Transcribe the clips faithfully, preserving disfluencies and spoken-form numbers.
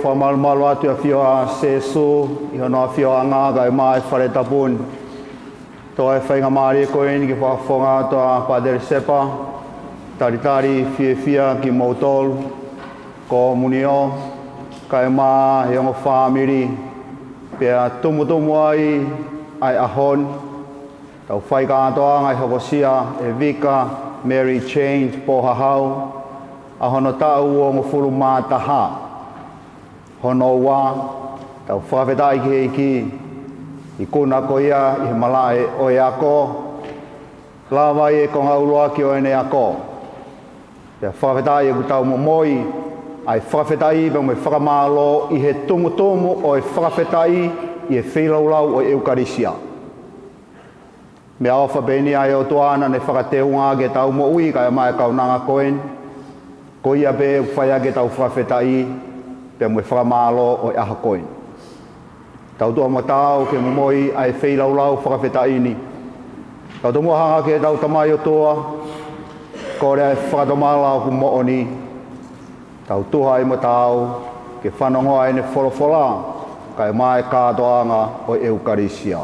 Fakamalumalu atu ʻa e ʻafio ʻa Sēsū ʻi hono ʻafioʻanga kae ʻumaʻā e fale tapu ni. Tō e faingamālie ko eni ke fakafofonga atu ʻa Pātele Sepa, talitali fiefia kimoutolu, ko Muniō, kae ʻumaʻā e ongo fāmili, pea tumutumu ai ʻa e ʻaho ni. Tau fai kātoanga ʻi he hokosia ʻe Vika Mary James Pōhahau ʻa hono taʻu uongofulu mā taha. Hono ua, tau fakafetaʻi ki he ʻEiki, ikuna ko ia ʻi he malaʻe ʻo e ako, lava ai e konga ʻuluaki ʻo ʻene ako. Pea fakafetaʻi ʻoku tau momoi ʻa e fakafetaʻi pea mo e fakamālō ʻi he tumutumu ʻo e fakafetaʻi ʻi he feilaulau ʻo e ʻEukalisia. Meʻaʻofa pē eni ʻa e ʻOtua naʻa ne fakateunga ʻaki ʻetau moʻui kae ʻumaʻā e kaunanga ko eni. Ko ia pē ʻoku fai ʻaki ʻetau fakafetaʻi pea mo e fakamālō ʻo e ʻaho ko eni. Tau tuʻa mo taau ke momoi ʻa e feilaulau fakafetaʻi ni. Tau tomuʻa hanga ki heʻetau Tamai ʻOtua, kole ʻa e fakatomala ʻoku moʻoni. Tau tuʻa ai mo taau ke fanongoa ʻene folofola kae ʻumaʻā e kātoanga ʻo e ʻEukalisia.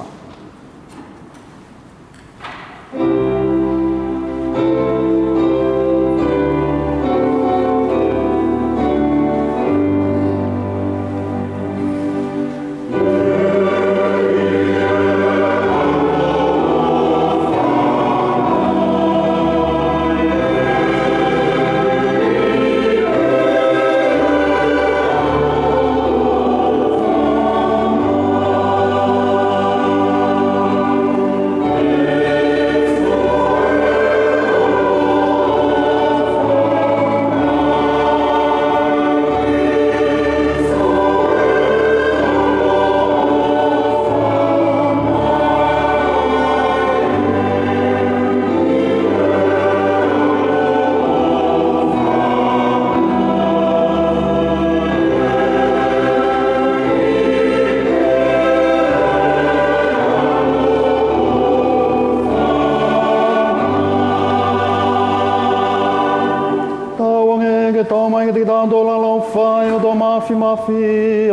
Tau ange ke tau mai kiate kitautolu ʻa e ʻaloʻofa ʻa e ʻOtua Māfimafi,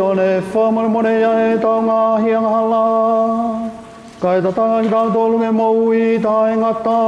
ʻo ne fakamolemoleʻi ʻetau ngaahi angahala, kae tataki kitautolu ki he moʻui taʻengata.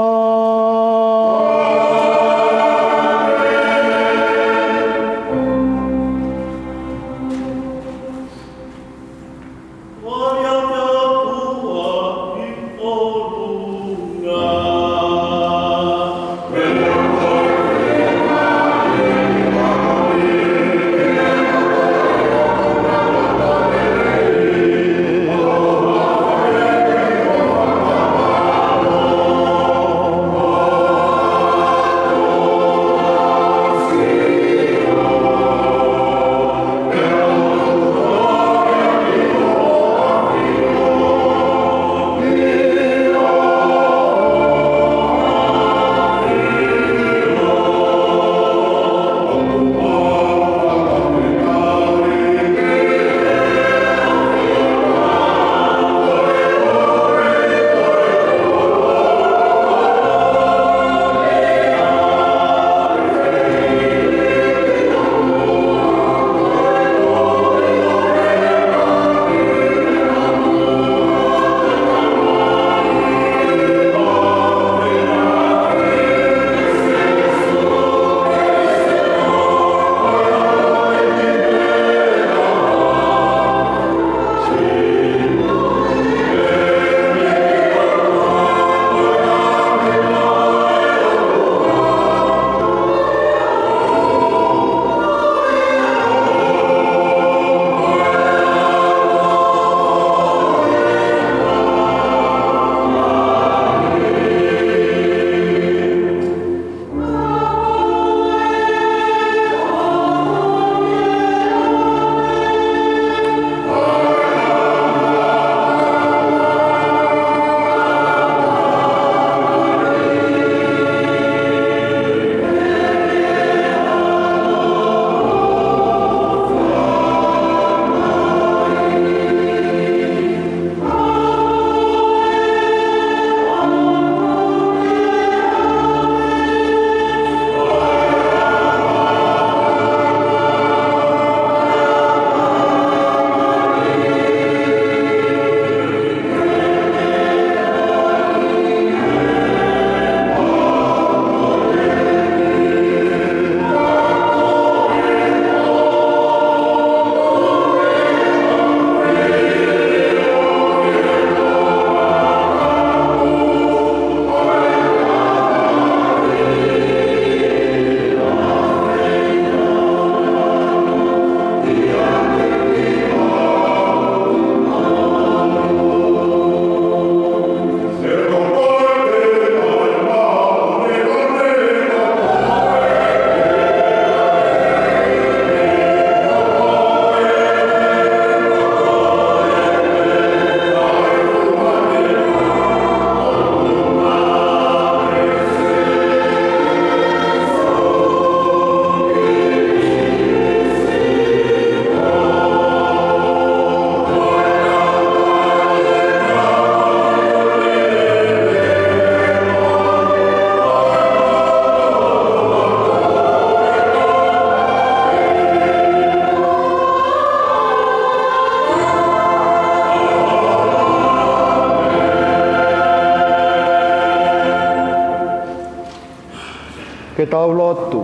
Tau lotu.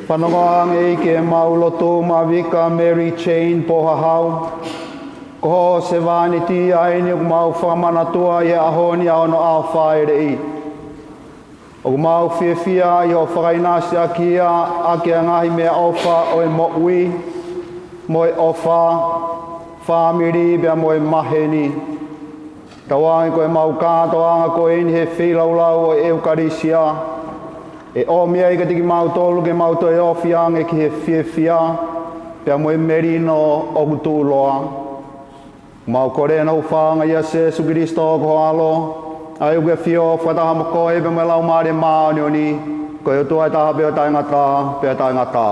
Fanongo ange ʻEiki ʻemau lotu maʻa Vika Mary Jane Pohahau, ko hoʻo sevāniti ʻeni ʻoku mau fakamanatua ʻi he ʻaho ni ʻa hono ʻaofāeleʻi. ʻOku mau fiefia ʻi hoʻo fakaʻinasi ʻaki ia ʻaki ʻa e ngaahi meʻaʻofa ʻo e moʻui, mo e ʻofa, fāmili pea mo e maheni. Tauange ko ʻemau kātoanga ko ʻeni he feilaulau ʻo e ʻEukalisia, ʻe ʻomi ai kiate kimautolu ke mau toe ofi ange ki he fiefia pea mo e melino ʻoku tuʻuloa. Mau kole ʻa e hūfanga ʻia Sēsū Kilisitō ko ho ʻAlo, ʻa ia ʻoku ʻafio fakataha mo koe pea mo e Laumālie Māʻoniʻoni, ko e ʻOtua ʻe taha pē ʻo taʻengata pea taʻengata.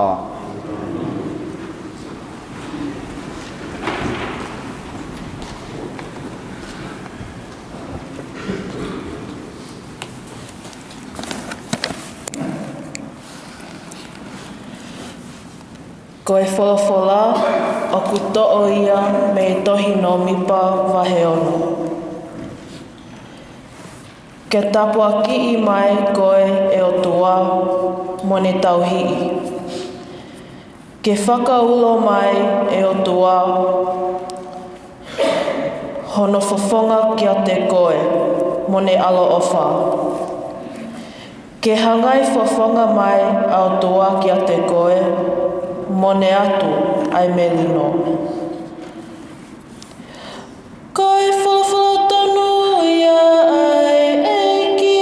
Ko e folofola ʻoku toʻo ia mei he tohi Nōmipa vahe ono. Ke tāpuakiʻi mai koe ʻe ʻOtua mo ne tauhi. Ke fakaulo mai ʻe ʻOtua hono fofonga kiate koe mo ne ʻaloʻofa. Ke hangai fofonga mai ʻa ʻOtua kiate koe mo ne ʻatu ʻa e melino. Ko e folofola tonu ia ʻa e ʻEiki.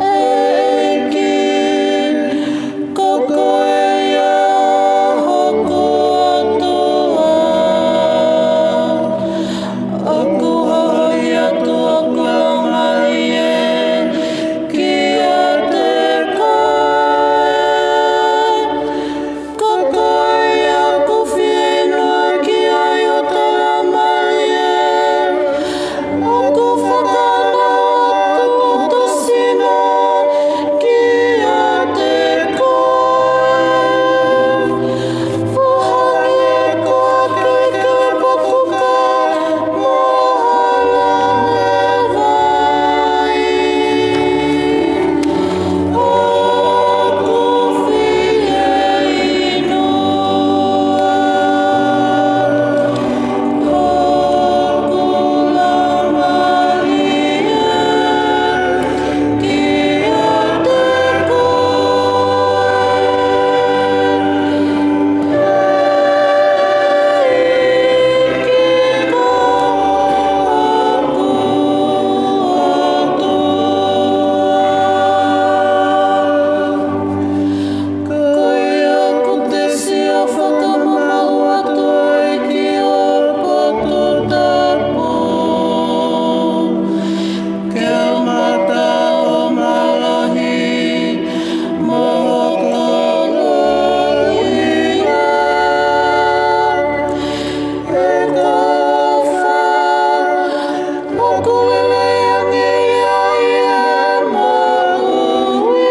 ʻEiki, ko koe ia hoku ʻOtua. ʻOku holi atu hoku laumālie kiate koe. Ko koe ia ʻoku fieinua ki ai hoku laumālie. ʻOku fakanaho atu hoku sino kiate koe. Foaki koe ke ke potuka mo ha lave vai. ʻOku fieinua hoku laumālie kiate koe. Ko ia ʻoku te sio fakamamaʻu atu ai ki ho potu tapu, ke mata ʻo mālohi mo koloa. ʻOku lelei ange ia ʻi he moʻui.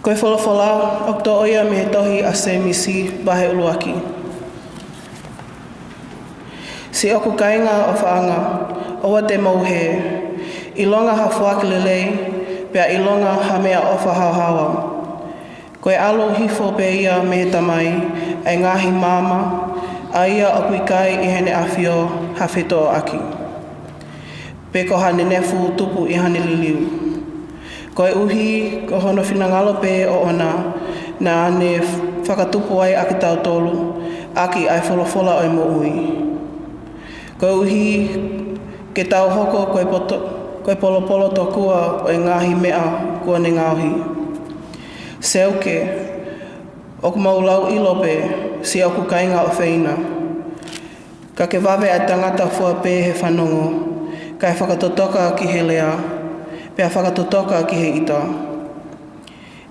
Ko e folofola ʻoku toʻo ia mei he tohi ʻa Sēmisi, vahe ʻuluaki. Siʻoku kāinga ʻofaʻanga, ʻoua te mou hē. ʻIlonga ha foaki lelei, pea ʻilonga ha meʻaʻofa haohaoa. Ko e ʻalu hifo pē ia mei he Tamai ʻa e ngaahi maama, ʻa ia ʻoku ʻikai ʻi heʻene ʻafio ha fetoʻoaki, pe ko ha nenefu tupu ʻi haʻane liliu. Koeʻuhi ko hono finangalo pē ʻoʻona naʻa ne fakatupu ai ʻa kitautolu ʻaki ʻa e folofola ʻo e moʻui, koeʻuhi ke tau hoko ko e poto-, ko e polopolo tokua ʻo e ngaahi meʻa kuo ne ngaohi. Seuke, ʻoku mou lauʻilo pē, siʻoku kāinga ʻofeina, ka ke vave ʻa e tangata fua pē he fanongo, kae fakatotoka ki he lea, pea fakatotoka ki he ʻita.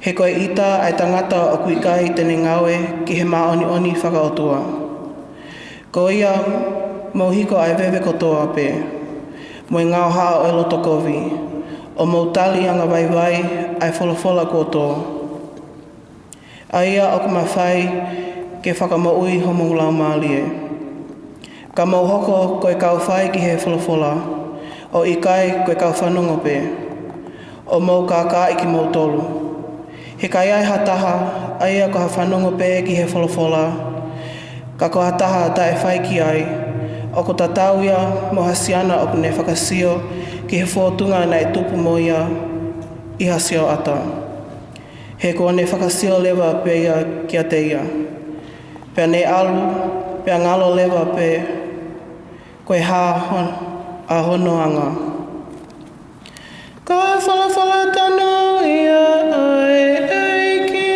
He ko e ʻita ʻa e tangata ʻoku ʻikai te ne ngāue ki he māʻoniʻoni fakaʻotua. Ko ia, mou hiko ʻa e veve kotoa pē, mo e ngaohaʻa ʻo e loto kovi, ʻo mou tali angavaivai ʻa e folofola kuo tō, ʻa ia ʻoku mafai ke fakamoʻui homou laumālie. Ka mou hoko ko e kau fai ki he folofola, ʻo ʻikai ko e kau fanongo pē, ʻo mou kākaaʻi kimoutolu. He ka ai ha taha, ʻa ia ko ha fanongo pē ki he folofola, ka ko ha taha taʻe fai ki ai, ʻoku tatau ia mo ha siana ʻoku ne fakasio ki he fōtunga naʻe tupu mo ia ʻi ha sioʻata. He kuo ne fakasio leva pē ia kiate ia, pea ne ʻalu, pea ngalo leva pē ko e hā hon-, ʻa hono anga. Ko e folofola tanu ia ʻa e ʻEiki.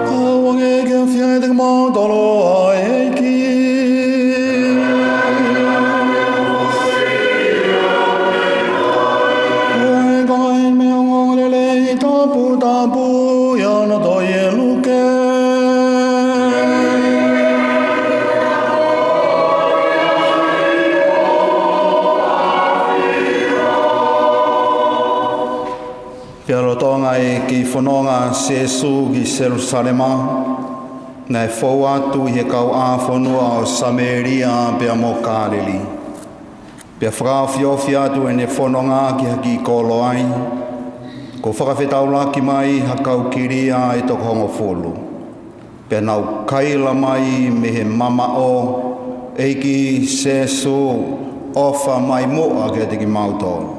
Tau ange ke ʻafio ʻiate kimautolu ʻa e ʻEiki. Ko e konga ʻeni mei he ongoongolelei toputapu ʻi hono tohi ʻe Luke. Pea lolotonga e kei fononga ʻa Sēsū ki Selusalema, naʻe fou atu ʻi he kauʻāfonua ʻo Samēlia pea mo Kāleli. Pea fakaofiofi atu ʻene fononga ki ha kiʻi koloaʻi, kuo fakafetaulaki mai ha kau kilia ʻe toko hongofulu. Pea nau kaila mai mei he mamaʻo, ʻEiki Sēsū, ʻofa mai muʻa kiate kimautolu.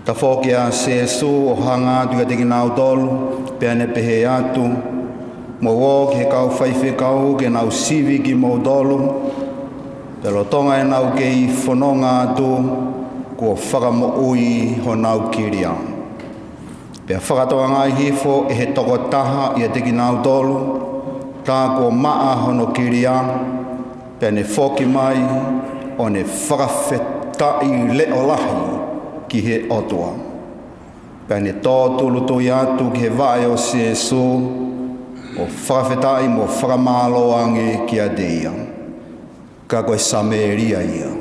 Tafoki ʻa Sēsū ʻo hanga atu kiate kinautolu, pea ne pehē atu, Mou ō ki he kau faifekau ke nau sivi kimoutolu. Pea lolotonga ʻenau kei fononga atu, kuo fakamoʻui honau kilia. Pea fakatokangaʻi hifo ʻe he tokotaha ʻiate kinautolu, tā kuo maʻa hono kilia, pea ne foki mai, ʻo ne fakafetaʻi leʻo lahi, ki he ʻOtua. Pea ne tō tūʻulutui atu ki he vaʻe ʻo Sīsū, ʻo fakafetaʻi mo fakamālō ange kiate ia. Ka ko e Samēlia ia.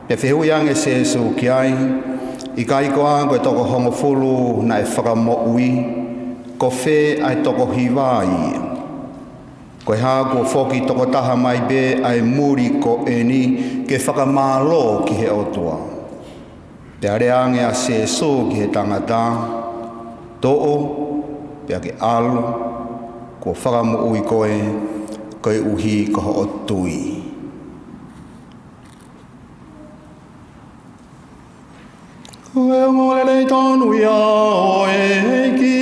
Pea fehuʻi ange ʻe Sīsū ki ai, ʻIkai koā ko e toko hongofulu naʻe fakamoʻui? Ko fē ʻa e toko hiva ia? Ko e hā kuo foki tokotaha mai pē ʻa e muli ko eni ke fakamālō ki he ʻOtua? Pea lea ange ʻa Sīsū ki he tangata, Tuʻu, pea ke ʻalu, kuo fakamoʻui koe, koeʻuhi ko hoʻo tui. Ko e ongoongolelei tonu ia ʻo e ʻEiki.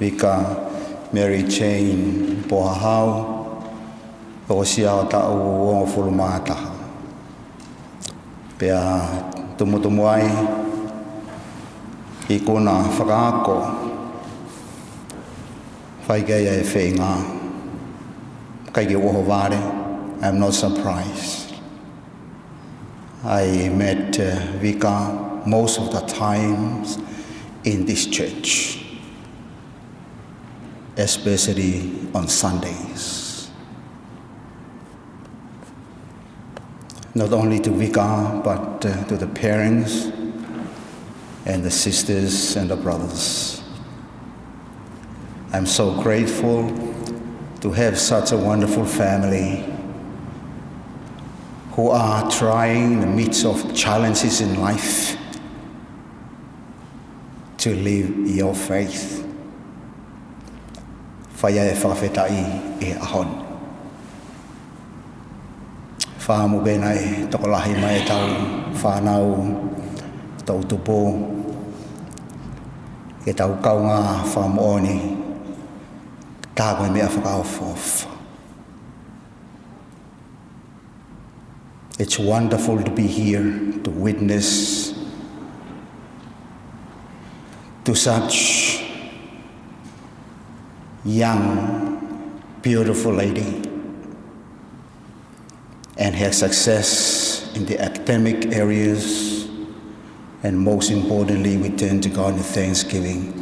Vika Mary Jane Pohahau, ʻoku ʻosi ʻa e taʻu hongofulu mā taha. Pea tumutumu ai ʻi he ikuna fakaako, fai ki ai e feinga, ʻikai ke u ʻohovale, I'm not surprised. I met uh, Vika most of the times in this church, especially on Sundays. Not only to Vika, but uh, to the parents and the sisters and the brothers. I'm so grateful to have such a wonderful family who are trying in the midst of challenges in life to live your faith. Fai ai e fakafetaʻi ʻi he ʻaho ni. Fakaʻamu pē naʻe tokolahi mai ʻetau fānau toʻutupu ke tau kaungā fakamoʻoni tā ko e meʻa fakaʻofoʻofa. It's wonderful to be here to witness to such young, beautiful lady and her success in the academic areas. And most importantly, we turn to God in thanksgiving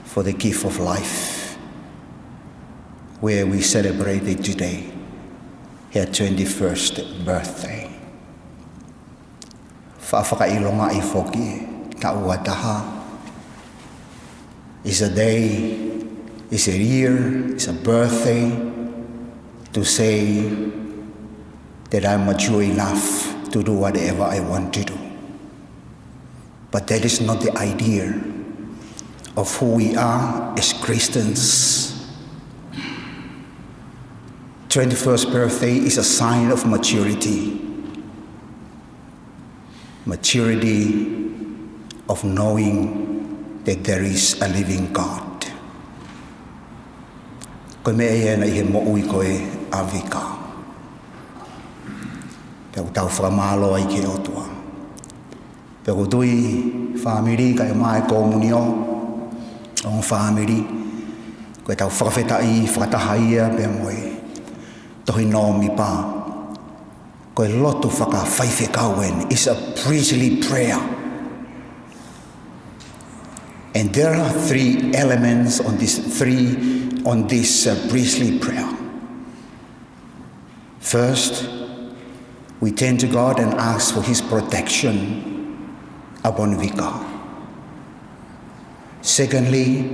for the gift of life, where we celebrate it today, her twenty-first birthday. Fa-, fakaʻilongaʻi foki, taʻu ua taha is a day, is a year, is a birthday to say that I'm mature enough to do whatever I want to do. But that is not the idea of who we are as Christians. Twenty-first birthday is a sign of maturity. Maturity of knowing that there is a living God. Ko e meʻa ia naʻe ʻi he moʻui ko ē ʻa Vika. Pea ʻoku tau fakamālō ai ki he ʻOtua. Pea ʻoku ou tui fāmili kae ʻumaʻā e komunio, ongo fāmili, ko ʻetau fakafetaʻi fakataha ia pea mo e tohi Nōmipa. Ko e lotu fakafaifekau eni. It's a priestly prayer. And there are three elements on this, three, on this uh, priestly prayer. First, we turn to God and ask for His protection upon Vika. Secondly,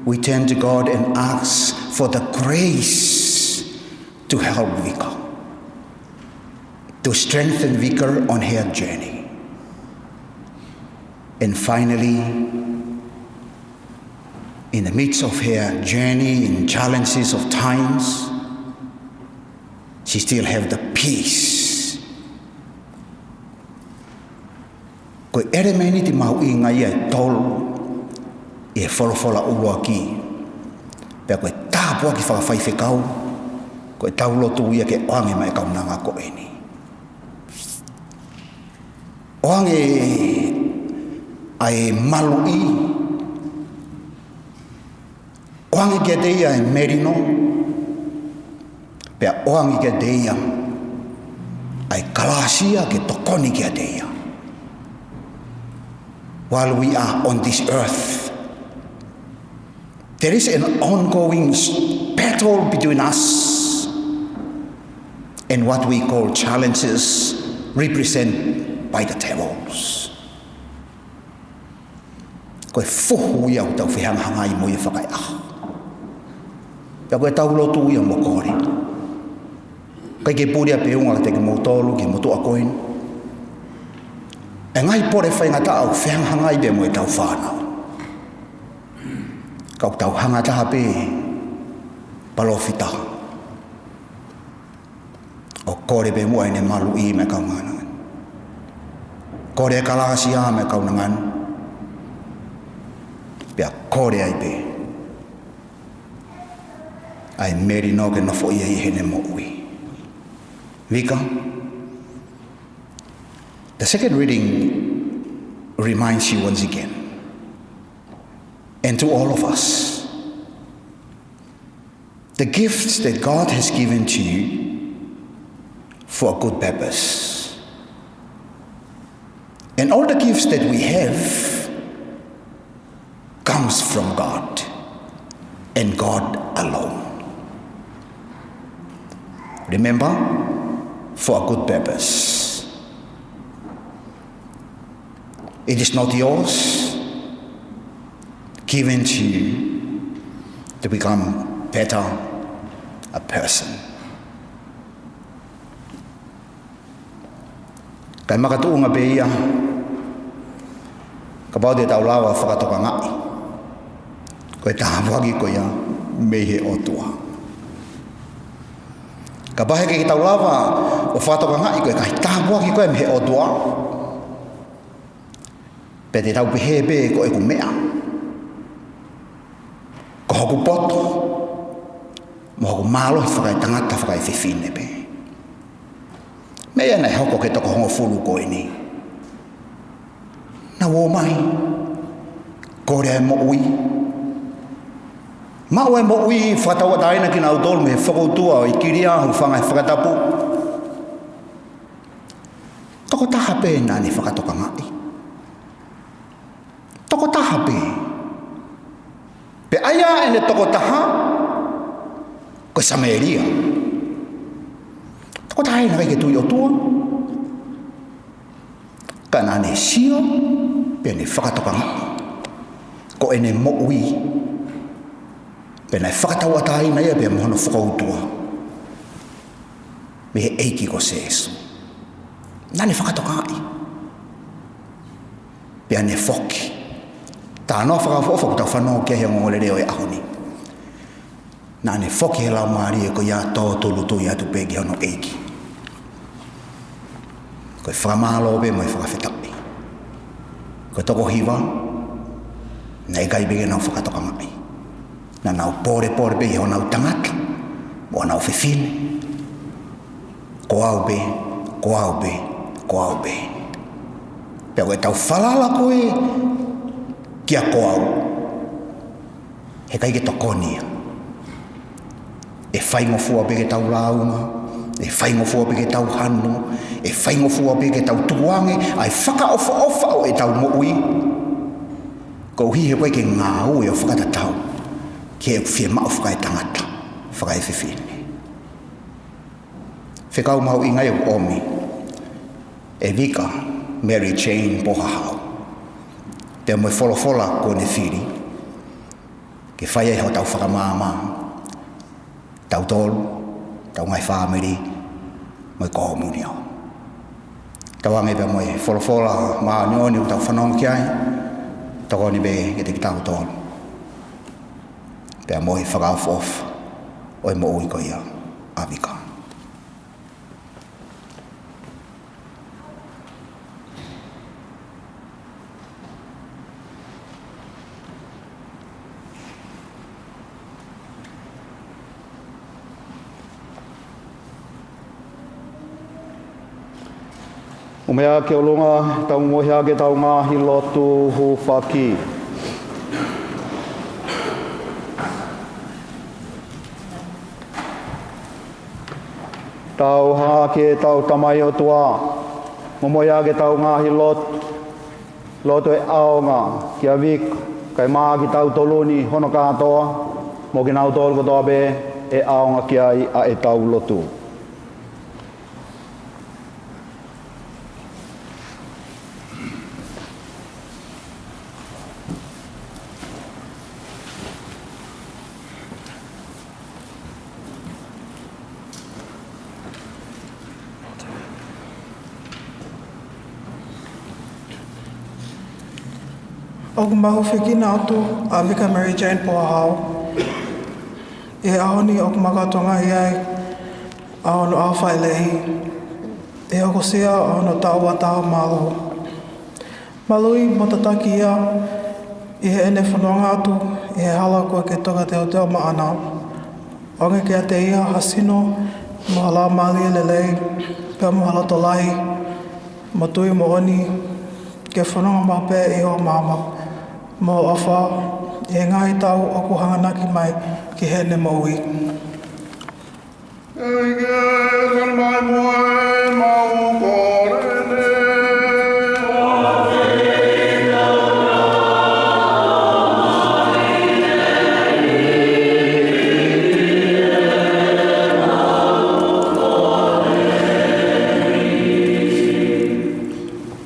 we turn to God and ask for the grace to help Vika, to strengthen Vika on her journey. And finally, in the midst of her journey in challenges of times, she still have the peace. Ko e ʻelemēniti mahuʻinga ia ʻe tolu ʻi he folofola ʻuluaki Pea ko e tāpuaki fakafaifekau, ko ʻetau lotu ia ke ʻoange maʻa e kaunanga ko eni. ʻOange ʻa e maluʻi, ʻoange kiate ia e melino, pea ʻoange kiate ia ʻa e kalāsia ke tokoni kiate ia. While we are on this earth, there is an ongoing s-, battle between us and what we call challenges represented by the devils. Ko e fohu ia ʻoku tau fehangahangai mo ia fakaeʻaho. Pea ko ʻetau lotu ia mo kole. ʻIkai ke puli ʻa e feʻunga kiate kimoutolu, ki he motuʻa ko eni. ʻE ngaahi pole faingataʻa ʻoku fehangahangai pē mo ʻetau fānau. Ka ʻoku tau hanga taha pē palōfita. ʻO kole pē muʻa ʻene maluʻi maʻa e kaunanga ni. Kole e kalāsia maʻa e kaunanga ni. Pea kole ai pē ʻa e melino ke nofoʻia ʻi heʻene moʻui. Vika, the second reading reminds you once again, and to all of us, the gifts that God has given to you for a good purpose. And all the gifts that we have comes from God and God alone. Remember, for a good purpose. It is not yours, given to you to become better a person. Kae makatuʻunga pē ia, kapau te tau lava fakatokangaʻi ko e tāpuaki ko ia mei he ʻOtua. Kapau heʻikai ke tau lava ʻo fakatokangaʻi ko e ngaahi tāpuaki ko ia mei he ʻOtua, pea te tau pehē pē ko ʻeku meʻa, ko hoku poto, mo hoku mālohi fakaetangata fakaefefine pē. Meʻa ia naʻe hoko ki he toko hongofulu ko eni. Naʻa nau ō mai, kole ʻa e moʻui. Maʻu ʻa e moʻui, fakatauʻatāina kinautolu mei he fokoutua ʻo e kilia, hūfanga he fakatapu. Tokotaha pē naʻa ne fakatokangaʻi. Tokotaha pē. Pea ʻai ʻa ʻene tokotaha ko Samēlia. Tokotaha ia naʻe ʻikai ke tui ʻOtua. Ka naʻa ne sio, pea ne fakatokangaʻi ko ʻene moʻui, pea naʻe fakatauʻatāina ia pea mo hono fokoutua mei he ʻEiki ko Sēsū. Naʻa ne fakatokangaʻi. Pea ne foki. Talanoa fakaʻofoʻofa ʻoku tau fanongo ki ai he ongoongolelei ʻo e ʻaho ni. Naʻa ne foki he laumālie ko ia ʻo tūʻulutui atu pē ki hono ʻEiki. Ko e fakamālō pē mo e fakafetaʻi. Ko e toko hiva, naʻe ʻikai pē ke nau fakatokangaʻi. Naʻa nau pōlepole pē ʻi honau tangata, mo honau fefine. Ko au pē, ko au pē, ko au pē. Pea ko ʻetau falala ko ē kia ko au, heʻikai ke tokoni ia. ʻE faingofua pē ke tau lāunga, ʻe faingofua pē ke tau hanu, ʻe faingofua pē ke tau tukuange ʻa e fakaʻofoʻofa ʻo ʻetau moʻui, koeʻuhi he ʻoku ʻikai ke ngāue ʻo fakatatau ki he fiemaʻu fakaetangata, fakaefefine. Fekau mahuʻinga ia ʻoku ʻomi ʻe Vika Mary Jane Pohahau, pea mo e folofola kuo ne fili ke fai ai hotau fakamaama, tautolu, tau ngaahi fāmili, mo e komunio. Tauange pea mo e folofola māʻoniʻoni ʻoku tau fanongo ki ai, tokoni pē kiate kitautolu. Pea mo e fakaʻofoʻofa ʻo e moʻui ko ia ʻa Vika. Momoi hake ki ʻolunga, tau momoi hake ʻetau ngaahi lotu hūfaki. Tau hanga ki heʻetau Tamai ʻOtua, momoi hake ʻetau ngaahi lotu, lotu ʻo e ʻaonga kia Vika, kae ʻumaʻā kitautolu ni hono kātoa, mo kinautolu kotoa pē ʻe ʻaonga ki ai ʻa ʻetau lotu. ʻOku mau hūfekina atu ʻa Vika Mary Jane Pohau. ʻI he ʻaho ni ʻoku makatuʻunga ai ʻa hono ʻaho fāʻeleʻi, ʻi he hokosia ʻo hono taʻu ua taha mālō. Maluʻi mo tataki ia ʻi heʻene fononga atu ʻi he hala kuo ke toka teuteu maʻana. ʻOange kiate ia ha sino mo ha laumālie lelei, pea mo ha loto lahi, mo tui moʻoni, ke fononga maʻu pē ʻi hoʻo maama, mo hoʻo ʻofa, ʻi he ngaahi taʻu ʻoku hanganaki mai ki heʻene moʻui. ʻEiki, tali mai muʻa ʻemau kole ni.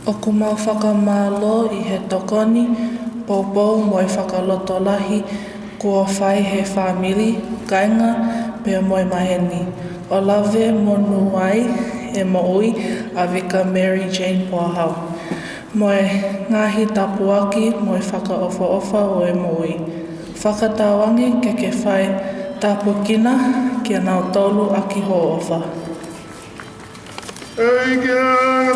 ʻOku mau fakamālō ʻi he tokoni, poupou mo e fakalotolahi kuo fai he fāmili, kāinga, pea mo e maheni, ʻo lave monū ai e moʻui ʻa Vika Mary Jane Pohau, mo e ngaahi tāpuaki mo e fakaʻofoʻofa ʻo e moʻui. Fakatauange ke ke fai tāpuekina kinautolu ʻaki hoʻo ʻofa. ʻEiki,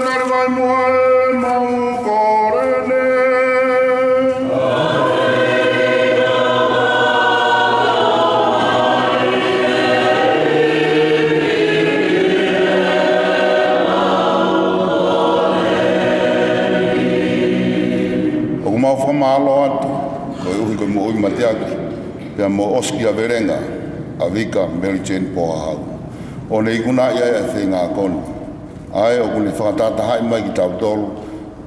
tali mai muʻa ʻemau kole ni. ʻOku mau fakamālō atu, koeʻuhi ko e moʻui mateaki, pea mo e ʻosikiavelenga ʻa Vika Mary Jane Pohau, ʻo ne ikunaʻi ai ʻa e feinga ko eni, ʻa ē ʻoku ne fakatahatahaʻi mai kitautolu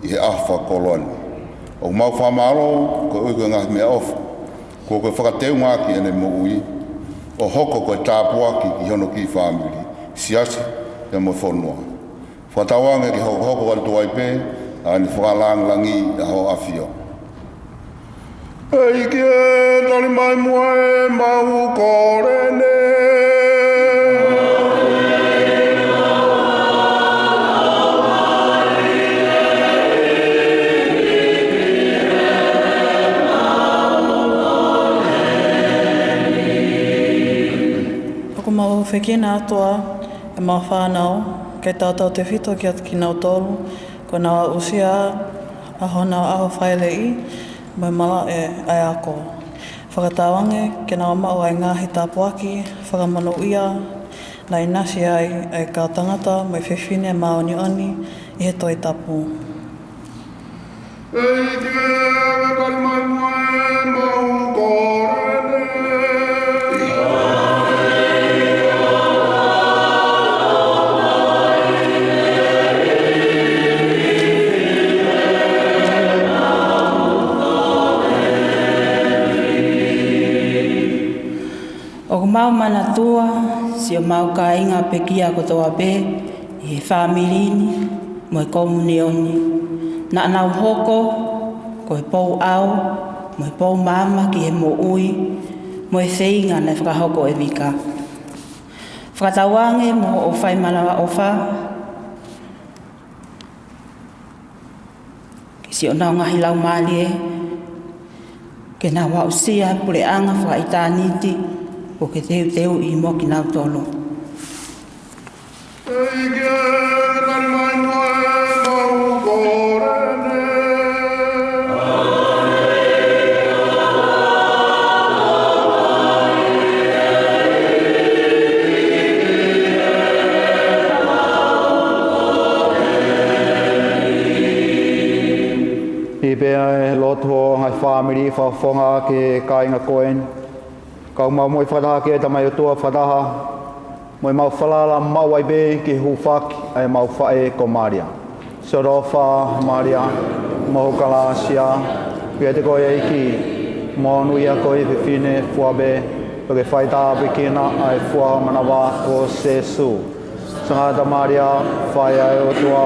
ʻi he ʻaho fakakoloa ni. ʻOku mau fakamālō koeʻuhi ko e ngaahi meʻaʻofa kuo ke fakateunga ʻaki ʻene moʻui, ʻo hoko ko e tāpuaki ki hono kiʻi fāmili, siasi, pea mo e fonua. Fakatauange ke hokohoko atu ai pē ʻa ʻene fakalāngilangiʻi ʻa Hoʻo ʻAfio. ʻEiki, tali mai muʻa ʻemau kole ni. ʻOku mau hūfekina atu ʻa ʻemau fānau, kae tautautefito kiate kinautolu kuo nau aʻusia ʻa honau ʻaho fāʻeleʻi mo e malaʻe ʻa e ako. Fakatauange ke nau maʻu ʻa e ngaahi tāpuaki fakamonūʻia naʻe ʻinasi ai ʻa e kau tangata mo e fefine māʻoniʻoni ʻi he Tohi Tapu. ʻEiki, tali mai muʻa ʻemau kole ni. ʻOku mau manatua siʻomau kāinga pekia kotoa pē ʻi he fāmili ni mo e komiunione. Naʻa nau hoko ko e pou ʻau mo e pou maama ki he moʻui mo e feinga naʻe fakahoko ʻe Vika. Fakatauange mo hoʻo fai manavaʻofa ki siʻonau ngaahi laumālie, ke nau aʻusia e puleʻanga fakaʻitāniti kuo ke teuteuʻi mo kinautolu. ʻEiki, tali mai muʻa ʻemau kole ni. Pea ʻe lotu ʻa e ngaahi fāmili fakafofonga ki he kāinga ko eni. Kau mau moʻui fakataha ki he Tamai ʻOtua fakataha, mo ʻemau falala maʻu ai pē ki he hūfaki ʻa ʻemau faʻē ko Malia. Siʻoto ʻofa Malia, mohu kalāsia, ʻoku ʻiate koe ʻa e ʻEiki, monūʻia koe ʻi he fefine fua pē, pea ke faitāpuekina ʻa e fua manava ko Sēsū. Sangata Malia, faʻē ʻa e ʻOtua,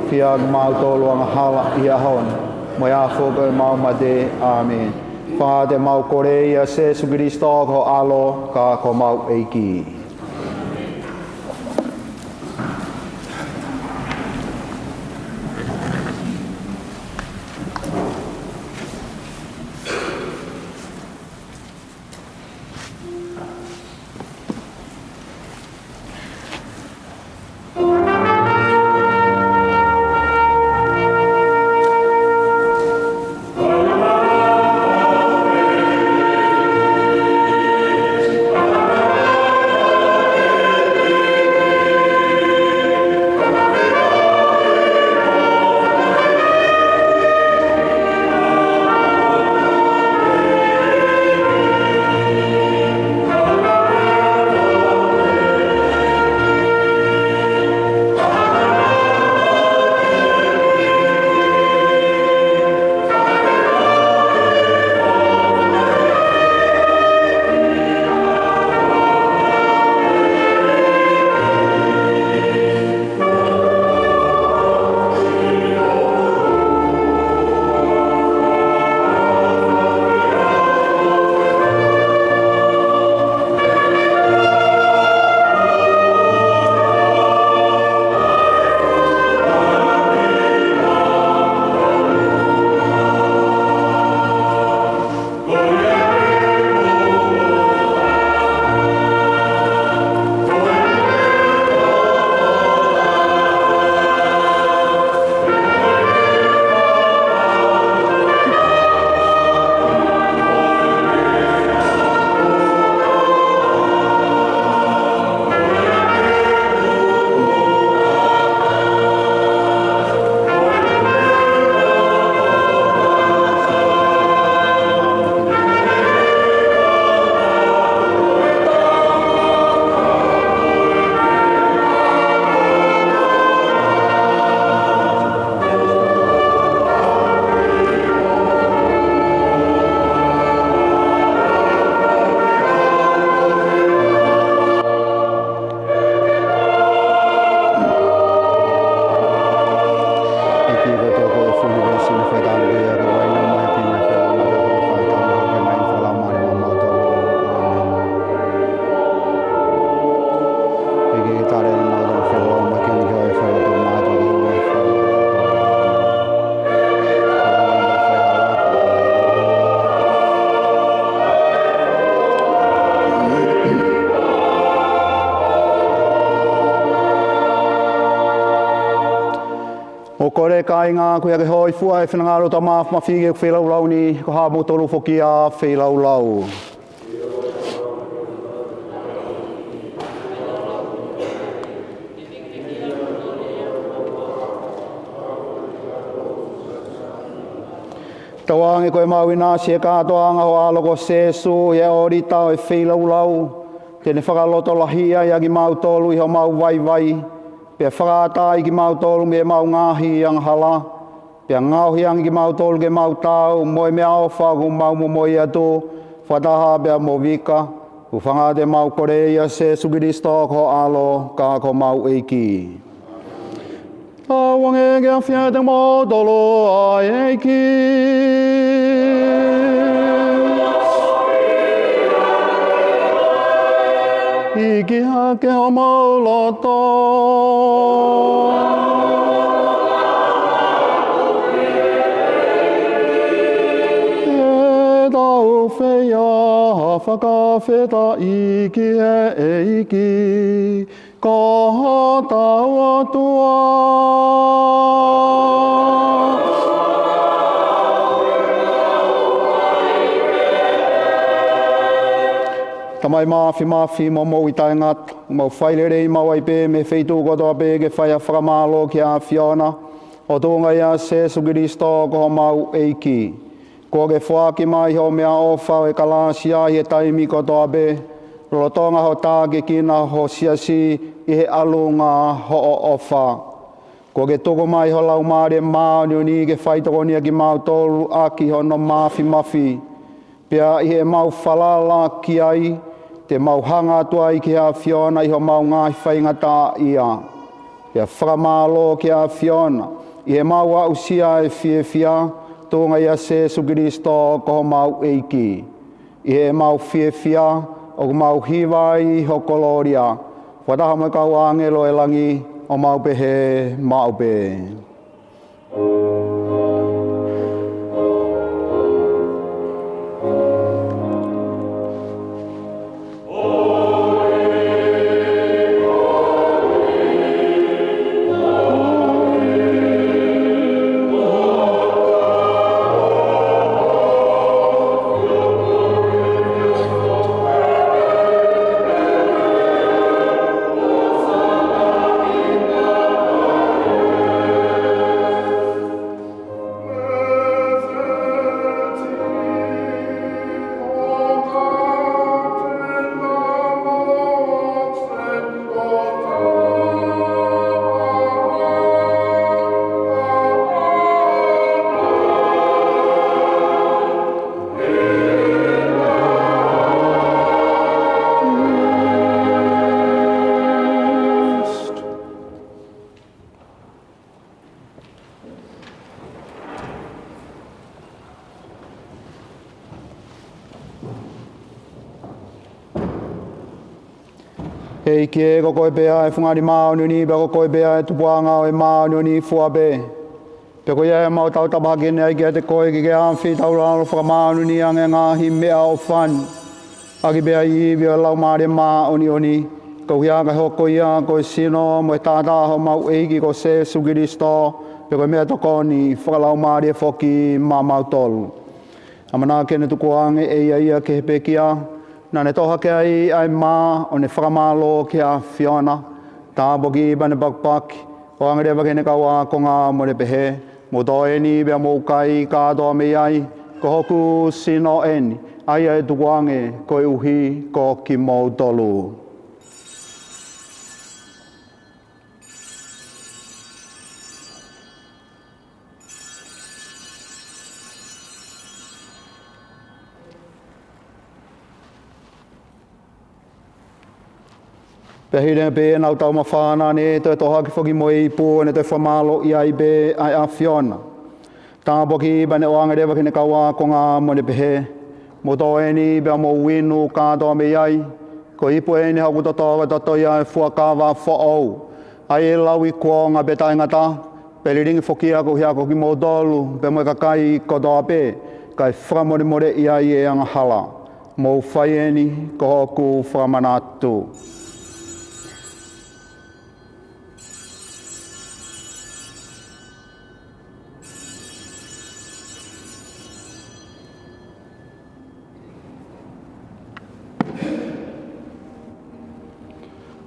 fai kiate kimautolu angahala ʻi he ʻaho ni, mo e ʻaho foki ʻo ʻemau mate. ʻĀmeni. Fakaʻatā ʻemau kole ʻia Sēsū Kilisitō ko ho ʻAlo, ka ko homau ʻEiki. ʻOku ou kole kāinga, ko ia ke hōifua he finangalo ʻo e Tamai Māfimafi ki heʻeku feilaulau ni, ko haʻamoutolu foki ia feilaulau. Tauange ko ʻemau ʻinasi he kātoanga ho ʻAlo ko Sēsū, ʻi he ʻōlita ʻo e feilaulau, te ne fakalotolahiʻi ʻa kimautolu ʻi homau vaivai, pea fakaʻatā kimautolu mei heʻemau ngaahi angahala, pea ngaohi ange kimautolu ke mau taau mo e meʻaʻofa ʻoku mau momoi atu, fakataha pea mo Vika, hūfanga ʻemau kole ʻia Sēsū Kilisitō ko ho ʻAlo, ka ko homau ʻEiki. Tauange ke ʻafio ʻiate kimoutolu ʻa e ʻEiki. ʻIki hake homou loto. Ke tau feia ha fakafetaʻi ki he ʻEiki, ko hotau ʻOtua. Tamai Māfimafi mo moʻui taʻengata, ʻoku mau fai lelei maʻu ai pē mei he feituʻu kotoa pē ke fai ha fakamālō ki he ʻAfiona, ʻOtua, ʻia Sēsū Kilisitō ko homau ʻEiki, kuo ke foaki mai hoʻo meʻaʻofa ʻo e kalāsia ʻi he taimi kotoa pē, lolotonga hoʻo tākiekina ho siasi ʻi he ʻalunga hoʻo ʻofa. Kuo ke tuku mai ho Laumālie Māʻoniʻoni ke faitokonia kimautolu ʻaki hono māfimafi. Pea ʻi heʻemau falala ki ai, te mau hanga atu ai ki he ʻAfiona ʻi homau ngaahi faingataʻaʻia. Pea fakamālō ki he ʻAfiona ʻi heʻemau aʻusia e fiefia, tuʻunga ʻia Sēsū Kilisitō ko homau ʻEiki. ʻI heʻemau fiefia, ʻoku mau hiva ai ho kolōlia, fakataha mo e kau ʻāngelo ʻo e langi, ʻo mau pehē maʻu pē. ʻEiki, ko koe pē ʻa e fungani māʻoniʻoni, pea ko koe pē ʻa e tupuʻanga ʻo e māʻoniʻoni fua pē. Pea ko ia ʻemau tautapa hake ni ai kiate koe ke ke afe taulalo fakamāʻoniʻoni ange ngaahi meʻaʻofa ni, ʻaki pē ʻa e ivi ʻo e Laumālie Māʻoniʻoni, koeʻuhi kae hoko ia ko e sino mo e taʻataʻa ʻo homau ʻEiki ko Sēsū Kilisitō, pea ko e meʻatokoni fakalaumālie foki maʻamautolu. ʻAmanaki ke ne tukuange ʻe ia ia ki he pekia, naʻa ne toʻo hake ai ʻa e mā, ʻo ne fakamālō ki he ʻAfiona, tāpuakiʻi pea ne pakipaki, ʻoange leva ki heʻene kau ākonga, mo ne pehē: Mou tō eni pea mou kai kātoa mei ai, ko hoku sino eni, ʻa ia ʻe tukuange koeʻuhi ko kimoutolu. Pea hili ange pē ʻenau taumafana, ne toe toʻo hake foki mo e ipu, ʻo ne toe fakamālōʻia ai pē ʻa e ʻAfiona, tāpuakiʻi pea ne ʻoange leva ki heʻene kau ākonga, mo ne pehē: Mou tō eni pea mou inu kātoa mei ai, ko e ipu eni ʻo hoku toto, ko e toto ia ʻo e fuakava foʻou, ʻa ia ʻe lauikuonga pea taʻengata, pea lilingi foki ia koeʻuhi ko kimoutolu pea mo e kakai kotoa pē, kae fakamolemoleʻi ai ʻa e angahala. Mou fai eni ko hoku fakamanatu.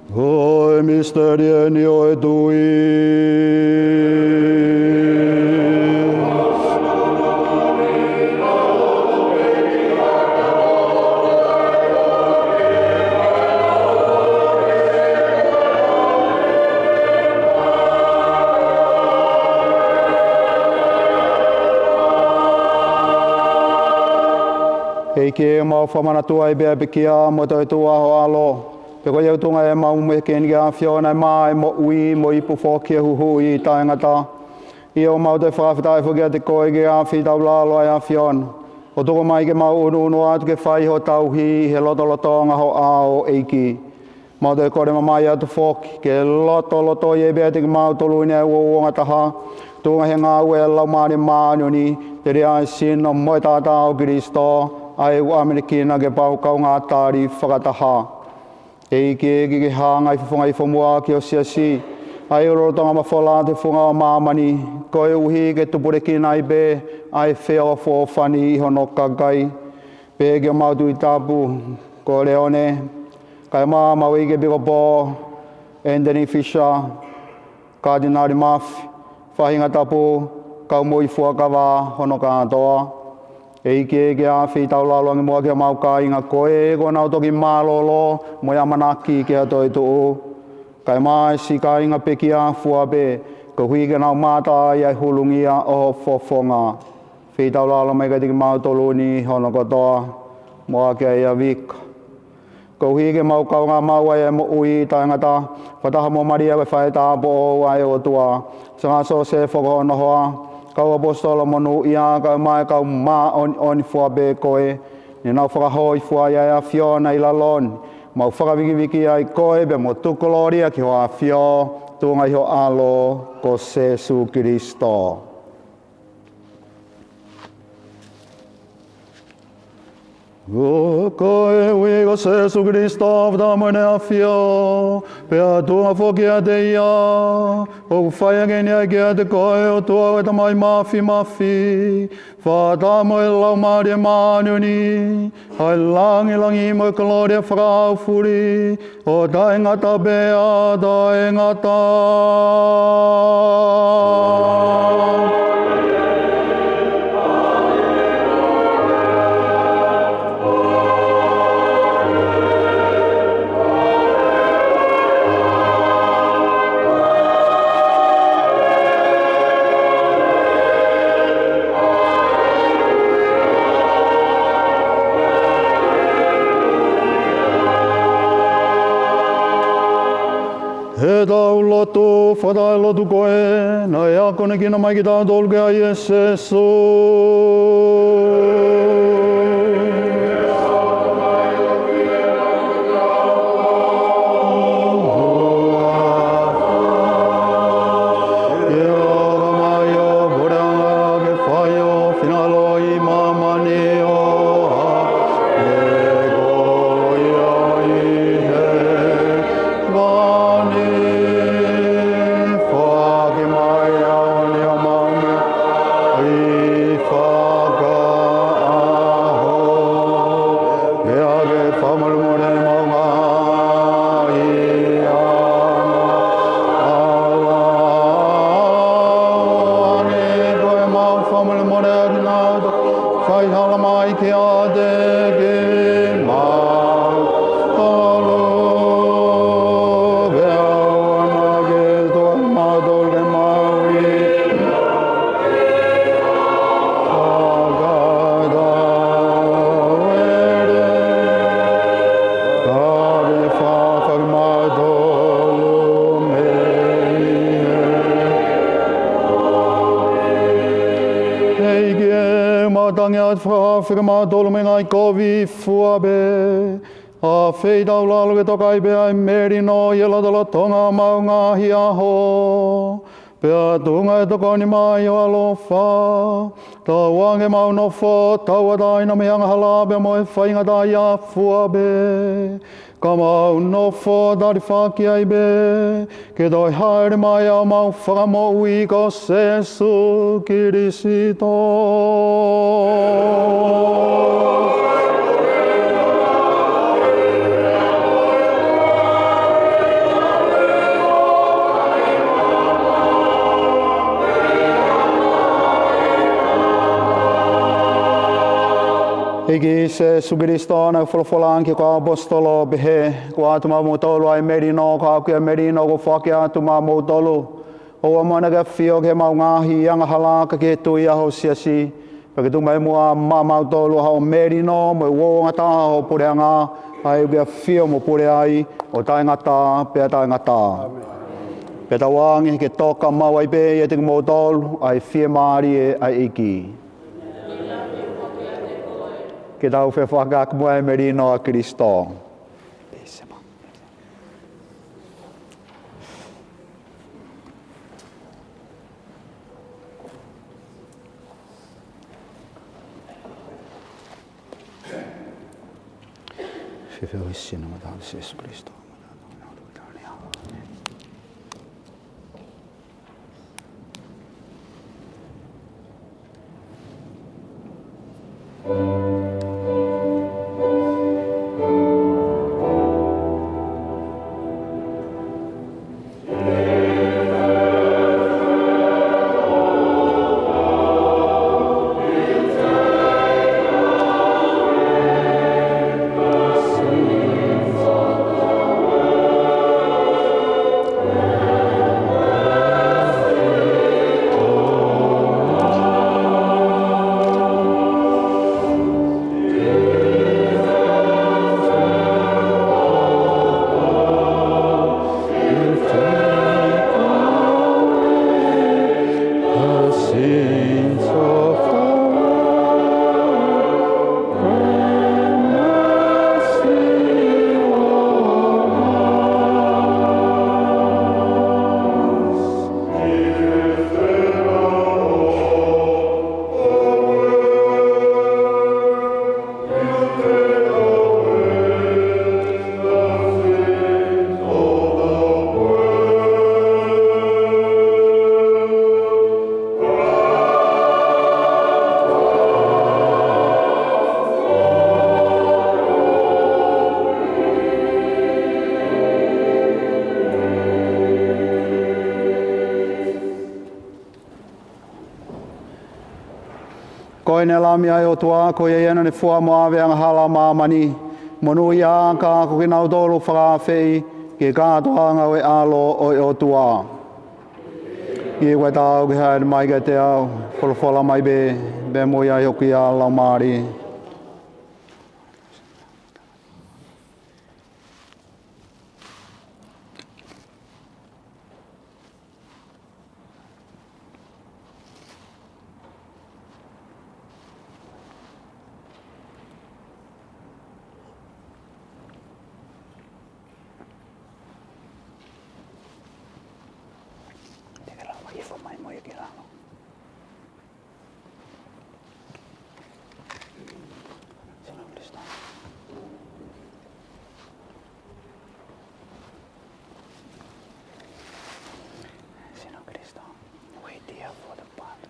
Ko e misiteli eni ʻo e tui. ʻEiki, ʻoku mau fakamanatu ai pē ʻa e pekia mo e toetuʻu ʻa ho ʻAlo, pea ko ia ʻoku tuʻunga ʻemau mei heni ki he ʻAfiona, ʻa e mā ʻo e moʻui mo e ipu foki ʻo e huhuʻi taʻengata. ʻIo, ʻoku mau toe fakafetaʻi foki kiate koe ki he afe taulalo ʻa e ʻAfiona, ʻo tuku mai ke mau ʻunuʻunu atu ke fai ho tauhi ʻi he lotolotonga ho ʻao, ʻEiki. Mau toe kole mamahi atu foki ke lotolotoi pē ʻiate kimautolu ʻi he uouangataha, tuʻunga he ngāue ʻa e Laumālie Māʻoniʻoni, telia ʻa e sino mo e taʻataʻa ʻo Kilisitō, ʻa ia ʻoku ʻamanekina ke pau kaungā tali fakataha. ʻEiki, ke ke hanga ʻo fofongaʻi fomuʻa ki ho siasi, ʻa ia ʻoku lolotonga mafola atu he funga ʻo māmani, koeʻuhi ke tupulekina ai pē ʻa e feʻofoʻofani ʻi hono kakai. Pehē ki homau Tuʻi Tapu ko Leone, kae ʻumaʻā homau ʻEiki Epikopō Anthony Fisher, Katinali Murphy, Faʻahinga tapu, kau moʻui fuakava hono kātoa. ʻEiki, ke ke ʻafeitaulalo ange muʻa ki homau kāinga ko ē kuo nau toki mālōlō mo e ʻamanaki ki ha toetuʻu. Kae ʻumaʻā siʻi kāinga pekia fua pē, koeʻuhi ke nau mamata ai ʻa e hulungia ʻo ho fofonga. Feitaulalo mai kiate kimautolu ni hono kotoa, mo ʻa e ʻEiki ʻa Vika. Koeʻuhi ke mau kaungā maʻu ai ʻa e moʻui taʻengata, fakataha mo Malia ko e faʻē tāupoʻou ʻa e ʻOtua, Sanga Siosefa ko hono hoa, kau ʻaposetolo monūʻia, kae ʻumaʻā e kau māʻoniʻoni fua pē ko ē, ne nau fakahōifua ai ʻa e ʻAfiona ʻi lalo ni, mau fakavikiviki ai koe pea mo tuku kolōlia ki ho ʻAfio, tuʻunga ʻi ho ʻAlo ko Sēsū Kilisitō. Ko koe ʻUhi ko Sēsū Kilisitō, fakataha mo ʻEne ʻAfio, pea tuʻunga foki kiate ia, ʻoku fai ange ni ai kiate koe ʻOtua ko e Tamai Māfimafi, fakataha mo e Laumālie Māʻoniʻoni, ʻa e lāngilangi mo e kolōlia fakaʻaufuli, ʻo taʻengata pea taʻengata. ʻEtau lotu. Fakataha ʻa e lotu ko ē, naʻe akonekina mai kitautolu kia Sēsū. Vani, foaki mai ʻa e ʻaho ni homau meʻa ʻi fakaʻaho. Pea ke fakamolemole homau ngaahi angahala, hangē ko ʻemau fakamolemole ʻa kinautolu fai hala mai kiate kimautolu. Pea ʻoua naʻa ke tuku kimautolu ki he maʻu, ka ke fakafetaʻi kimautolu mei he ʻEiki, ʻoku mau tangi atu, fakaafe kimautolu mei he ngaahi kovi fua pē. ʻAfeitaulalo ke toka ai pē ʻa e melino ʻi he lotolotonga ʻo homau ngaahi ʻaho. Pea tuʻunga ʻi he tokoni mai ʻo ho ʻAlo, tauange ʻemau nofo tauʻatāina mei he angahala pea mo e faingataʻaʻia fua pē, ka mau nofo talifaki ai pē ki he toe hāʻele mai ʻa homau Fakamoʻui ko Sēsū Kilisitō. ʻEiki Sēsū Kilisitō, naʻá ke folofola ange ki he kau ʻaposetolo ʻo pehē, kuo ʻoatu maʻamoutolu ʻa e melino, ka ko e melino kuo foaki atu maʻamoutolu, ʻoua muʻa naʻá ke ʻafio ki heʻemau ngaahi angahala, ka ki he tui ʻa ho siasi. Pea ke tuku mai muʻa maʻamautolu ʻa hoʻo melino mo e uouangataha ʻo ho puleʻanga, ʻa ia ʻokú ke ʻafio mo pule ai ʻo taʻengata pea taʻengata. ʻĀmeni. Pea tauange ke toka maʻu ai pē ʻiate kimoutolu ʻa e fiemālie ʻa e ʻEiki. Ke tau fefakakā muʻa ʻa e melino ʻa Kilisitō. Fefeohi sino mataʻu Sēsū Kilisitō. Ko ʻene Lami ʻa e ʻOtua, ko ia ia naʻa ne fua mo ʻave ʻa e angahala ʻo māmani, monūʻia ā ka ko kinautolu ʻoku fakaafeʻi ki he kātoanga ʻo e ʻAlo ʻo e ʻOtua. ʻIo, ko e taau ke hāʻele mai kiate au, folofola mai pē, pea mo ia ʻi hoku ʻia Laumālie. Te ke lau mai, hifo mai mo ia ki lalo. Sino Kristo. Sino Kristo. Wait here for the part.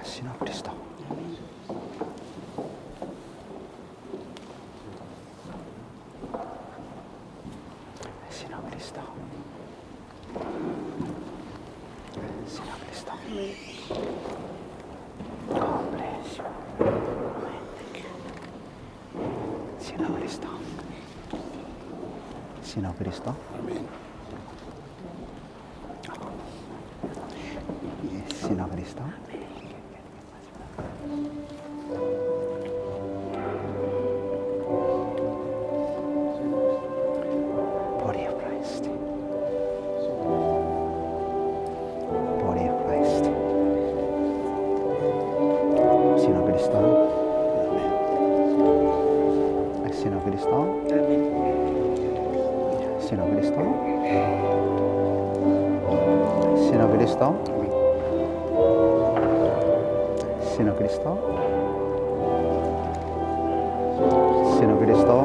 Sino Kristo. Sino Kristo. Sino Kristo. God bless you. Sino Kristo. Sino Kristo. Amen. Yes, sino Kristo. Body of Christ. Body of Christ. Sino Kristo. Sino Kristo. Sino Kristo. Sino Kristo. Sino Kristo. Sino Kristo.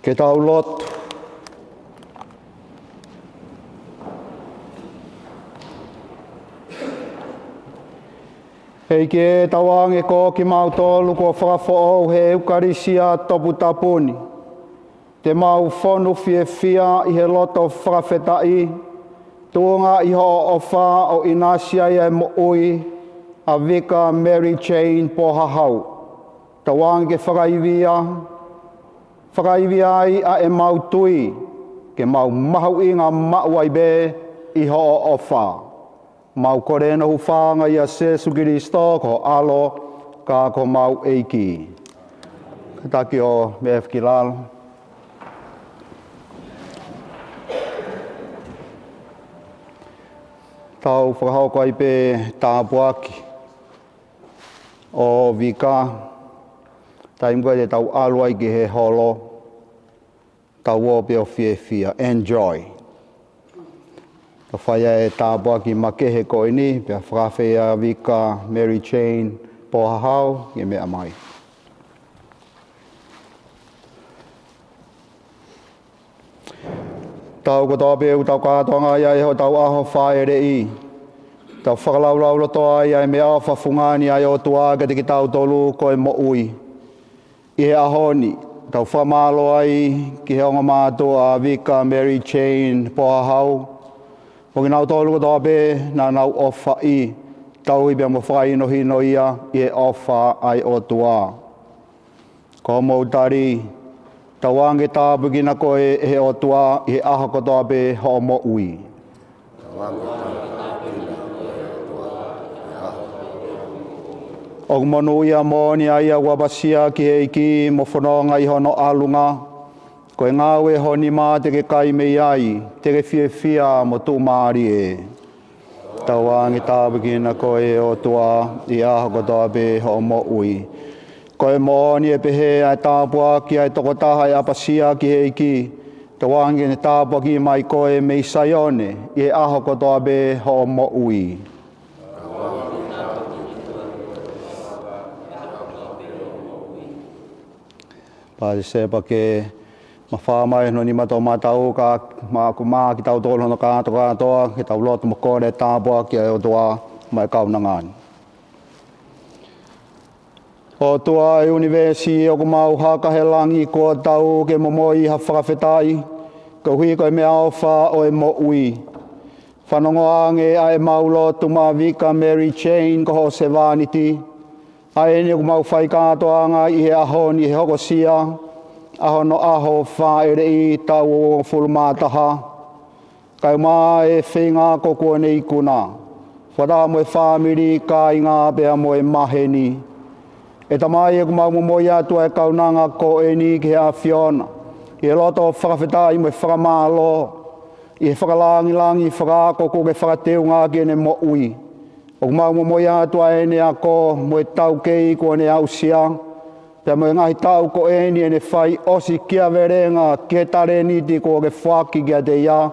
Ke tau lotu. ʻEiki, tauange ko kimautolu kuo fakafoʻou he ʻEukalisia toputapu ni, te mau fonu fiefia ʻi he loto fakafetaʻi, tuʻunga ʻi hoʻo ʻofa ʻo ʻinasi ai ʻa e moʻui ʻa Vika Mary Jane Pohahau. Tauange ke fakaivia, fakaivia ai ʻa ʻemau tui, ke mau mahuʻinga maʻu ai pē ʻi hoʻo ʻofa. Mau kole ʻeni ʻi he huafa ʻo Sēsū Kilisitō ko ho ʻAlo, ka ko homau ʻEiki. Kātaki ʻo meʻa ki lalo. Tau fakahoko ai pē tāpuaki ʻo Vika, taimi ko ē te tau ʻalu ai ki he holo, tau ō pē ʻo fiefia, enjoy. Tau fai ʻa e tāpuaki makehe ko eni, pea fakaafe ʻa Vika Mary Jane Pohahau ke meʻa mai. Tau kotoa pē ʻoku tau kātoanga ai ʻi hotau ʻaho fāʻeleʻi, tau fakalaulauloto ai ʻa e meʻaʻofa fungani ʻa e ʻOtua kiate kitautolu ko e moʻui. ʻI he ʻaho ni, tau fakamālō ai ki he ongo mātuʻa ʻa Vika Mary Jane Pohahau, mo kinautolu kotoa pē naʻa nau ʻofaʻi, tauhi pea mo fakahinohino ia ʻi he ʻofa ʻa e ʻOtua. Ko hoʻomou tali, tauange tāpuekina koe ʻe he ʻOtua ʻi he ʻaho kotoa pē hoʻo moʻui. ʻOku monūʻia moʻoni ʻa ia ʻoku ʻapasia ki he ʻEiki mo fononga ʻi hono ʻalunga. Ko e ngāue ʻo ho nima te ke kai mei ai, te ke fiefia mo tuʻumālie. Tauange tāpuekina koe ʻe he ʻOtua ʻi he ʻaho kotoa pē hoʻo moʻui. Ko e moʻoni ʻe pehē ʻa e tāpuaki ʻa e tokotaha ʻe ʻapasia ki he ʻEiki. Tauange ke ne tāpuakiʻi mai koe mei Saione ʻi he ʻaho kotoa pē hoʻo moʻui. Pātisepa ke mafao mai hono nima toʻomataʻu, ka mā, ko mā kitautolu hono kātokātoa, ke tau lotu mo kole tāpuaki ʻa e ʻOtua maʻa e kaunanga ni. ʻOtua ʻo e ʻunivēsi, ʻoku mau haka he langi kuo tau ke momoi ha fakafetaʻi, koeʻuhi ko e meʻaʻofa ʻo e moʻui. Fanongo ange ʻa ʻemau lotu maʻa Vika Mary Jane ko hoʻo sevāniti, ʻa eni ʻoku mau fai kātoanga ʻi he ʻaho ni he hokosia ʻa hono ʻaho fāʻeleʻi taʻu uofulu mā taha. Kae ʻumaʻā e feinga ko ē kuo ne ikuna, fakataha mo e fāmili, kāinga pea mo e maheni. ʻE Tamai, ʻoku mau momoi atu ʻa e kaunanga ko eni ki he ʻAfiona, ʻi he loto fakafetaʻi mo e fakamālō, ʻi he fakalāngilangi fakaako kuo ke fakateunga ki heʻene moʻui. ʻOku mau momoi atu ʻa ʻene ako mo e taukei kuo ne aʻusia, pea mo e ngaahi taʻu ko eni ʻene fai ʻosi kiavelenga ki he talēniti kuo ke foaki kiate ia,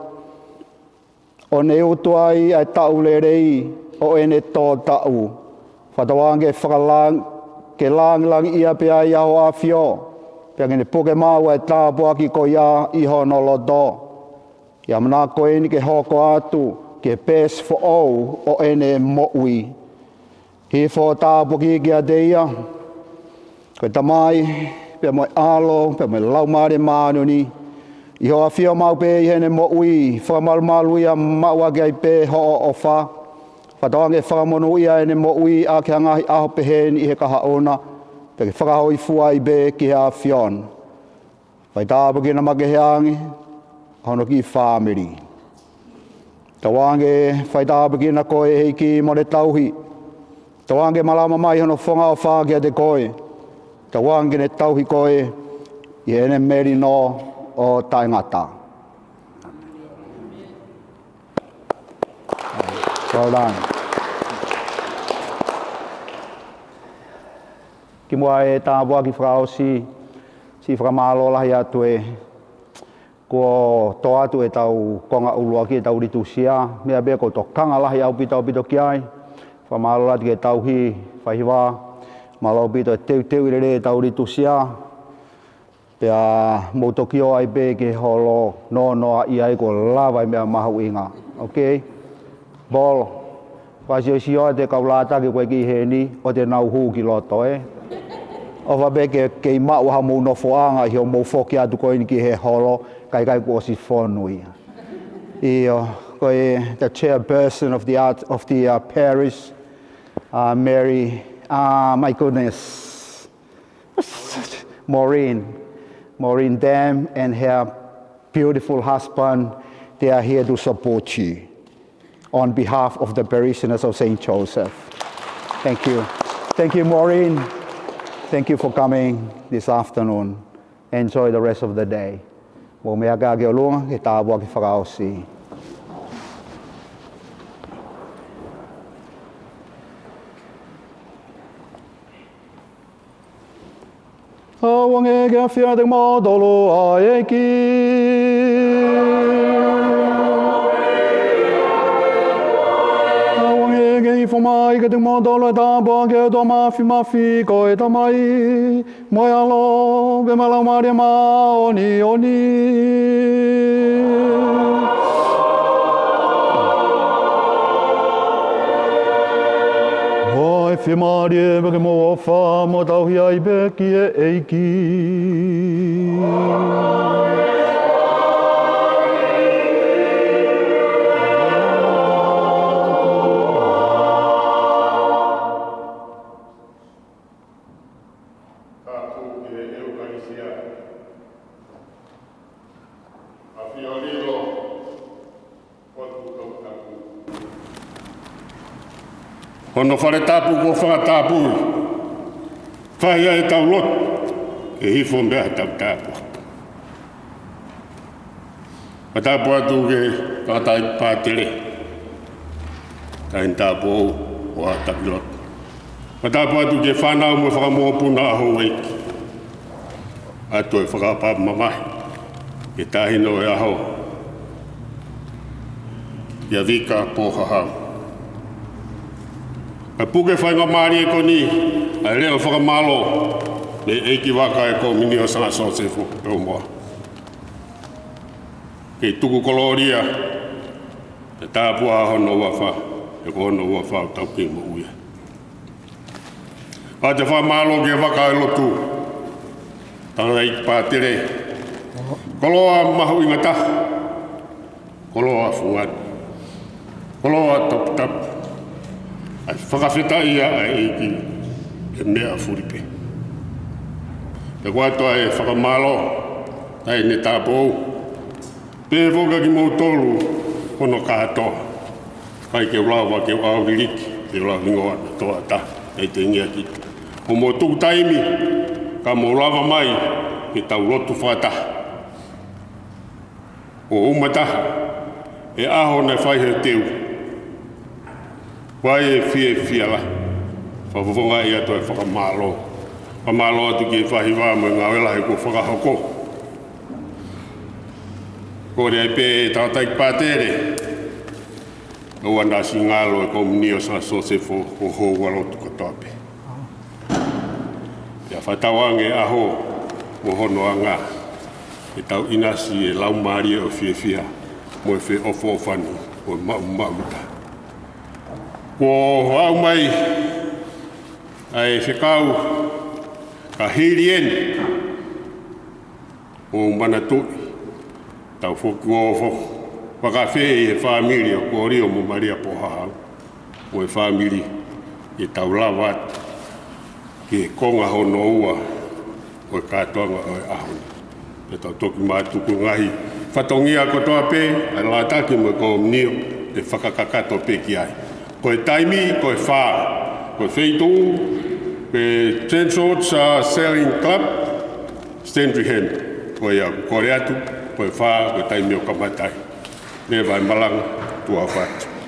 ʻo ne utu ai ʻa e taʻu lelei ʻo ʻene tō taʻu. Fakatauange ke fakalang-, ke langilangiʻia pē ʻa ia ʻi ho ʻAfio, pea ke ne puke maʻu ʻa e tāpuaki ko ia ʻi hono loto. ʻI he ʻamanaki ko eni ke hoko atu ki he peesi foʻou ʻo ʻene moʻui. Hifo ʻo tāpuakiʻi kiate ia, ko e Tamai, pea mo e ʻAlo, pea mo e Laumālie Māʻoniʻoni, ʻi ho ʻAfio maʻu pē ʻi heʻene moʻui, fakamalumalu ia maʻu ʻaki ai pē hoʻo ʻofa. Fakatauange ke fakamonūʻia ʻene moʻui ʻaki ha ngaahi ʻaho pehē ni ʻi he kahaʻu na, pea ke fakahōifua ai pē ki he ʻAfiona. Fai tāpuekina makehe ange ʻa hono kiʻi fāmili. Tauange fai tāpuekina koe ʻe he ʻEiki mo ne tauhi. Tauange malama mai hono fofonga ʻofa kiate koe. Tauange ke ne tauhi koe ʻi heʻene melino ʻo taʻengata. Well done. Kimuʻa e tāpuaki fakaʻosi, siʻi fakamālō lahi atu ē. Kuo tō atu ʻetau konga ʻuluaki ʻetau litūsia, meʻa pē ʻoku ou tokanga lahi ʻaupito ʻaupito ki ai. Fakamālō lahi atu ki he tauhi, faihiva, mālō ʻaupito e teuteuʻi lelei ʻetau litūsia. Pea mou toki ō ai pē ki he holo, nonoa ai kuo lava e meʻa mahuʻinga. Okay? Paul, fakasiosio atu e kau lātaki ko ē ki heni, ʻo te nau hū ki loto, ē? ʻOfa pē ke, kei maʻu ha mou nofoʻanga ʻi hoʻomou foki atu ko eni ki he holo, kae ʻikai kuo ʻosi fonu ia. ʻIo, ko e, the chairperson of the art, of the, uh, parish, uh, Mary, uh, my goodness. Maureen, Maureen Dam and her beautiful husband, they are here to support you on behalf of the parishioners of Saint Joseph. Thank you. Thank you, Maureen. Thank you for coming this afternoon. Enjoy the rest of the day. Mou meʻa ki ʻolunga, ke tāpuaki fakaʻosi. ʻOua ke ʻafio ʻiate kimoutolu ʻa e ʻEiki. ʻOua ke hifo mai kiate kimoutolu ʻa e tāpuaki ʻa e ʻOtua Māfimafi ko e Tamai, mo e ʻAlo, pea mo e Laumālie Māʻoniʻoni. ʻOua ʻe fiemālie pea ke mou ʻofa mo tauhi ai pē ki he ʻEiki. Ka tuʻu ki he ʻEukalisia. ʻAfio lilo, ʻOtua Toputapu. Hono fale tapu kuo fakatapui. Fai ai ʻetau lotu, ke hifo mei ai ʻetau tāpuaki. Fakatapu atu ki he tangataʻeiki pātele, taʻahine tāupoʻou ʻo Takilotu. Fakatapu atu ki he fānau mo e fanga mokopuna ʻa houʻeiki. ʻA e toe fakaʻapaʻapa mamahi ki he taʻahine ʻo e ʻaho, kia Vika Pōhahau. Kae puke faingamālie ko eni ʻa e leʻo fakamālō mei he ʻeikivaka ʻo e Komiunio Sanga Sosefo Peʻumoa. Kei tuku kolōlia, ke tāpuhā hono huafa, he ko hono huafa ʻoku tau kei moʻui ai. ʻOatu e fakamālō ki he vaka ʻo e lotu, tangataʻeiki pātele, koloa mahuʻinga taha, koloa fungani, koloa toputapu, ʻa e fakafetaʻia ʻa e ʻEiki, ʻe meʻa fuli pē. Pea ʻoatu ai e fakamālō, taʻahine tāupoʻou, pehē foki kia kimoutolu hono kātoa. ʻIkai ke u lava ke u ʻauliliki, ke u lau hingoa ʻa e tokotaha, ʻe tengia ki. ʻO mou tuku taimi, ka mou lava mai, ke tau lotu fakataha. ʻO uma taha, ʻi he ʻaho naʻe fai he teu. Fai e fiefia lahi, fakafofongaʻi atu e fakamālō. Fakamālō atu ki he faʻahiva mo e ngāue lahi kuo fakahoko. Kole ai pē tangataʻeiki pātele, ʻoua naʻa siʻi ngalo e Komiunio Sanga Sosefo ʻo houa lotu kotoa pē. Pea fakatauange ʻaho mo hono anga, ke tau ʻinasi e laumālie ʻo e fiefia, mo e feʻofoʻofani, mo e maʻumaʻu taha. Kuo aʻu mai ʻa e fekau ka hili eni, ʻo manatuʻi, tau foki ʻo foki. Fakafeʻi he fāmili ʻo Kolio mo Malia Pōhahau, mo e fāmili, ke tau lava atu ki he konga hono ua ʻo e kātoanga ʻo e ʻaho ni. Pea tau toki mātuku ngaahi fatongia kotoa pē, ʻa e lātaki mo e Komiunio, ʻe fakakakato pē ki ai. Ko e taimi, ko e fā, ko e feituʻu, ko e Ten Swords, uh, Sailing Club, Sandringham, ko ia, kole atu, ko e fā, ko e taimi ʻo kamata ai. Leva e malanga, tuʻa ʻofa atu.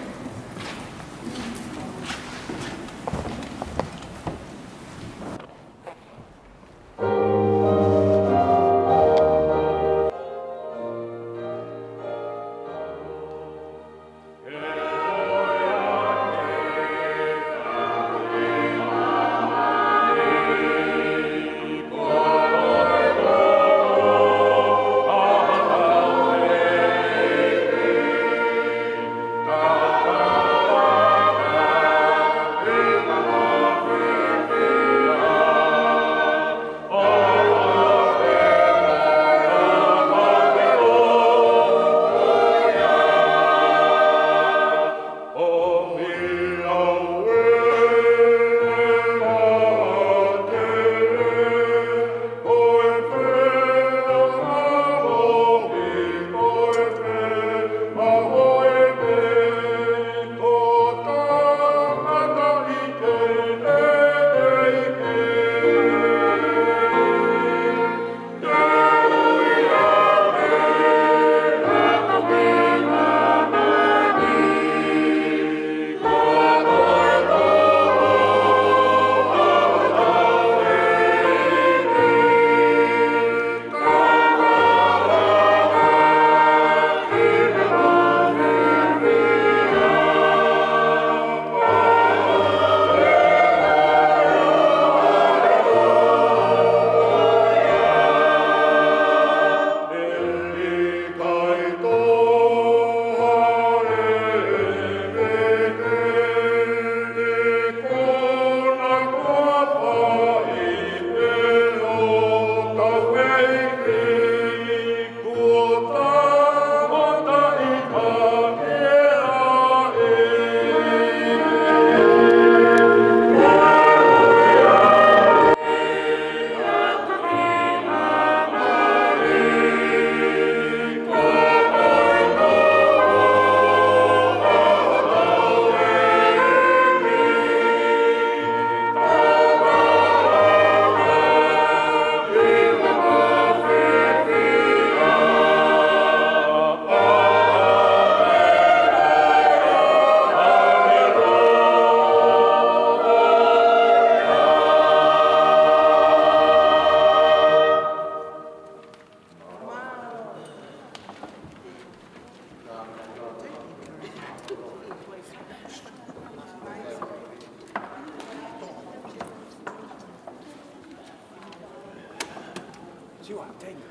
Siua, Teni.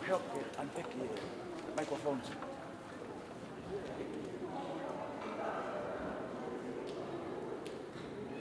Help ke unpack e microphones.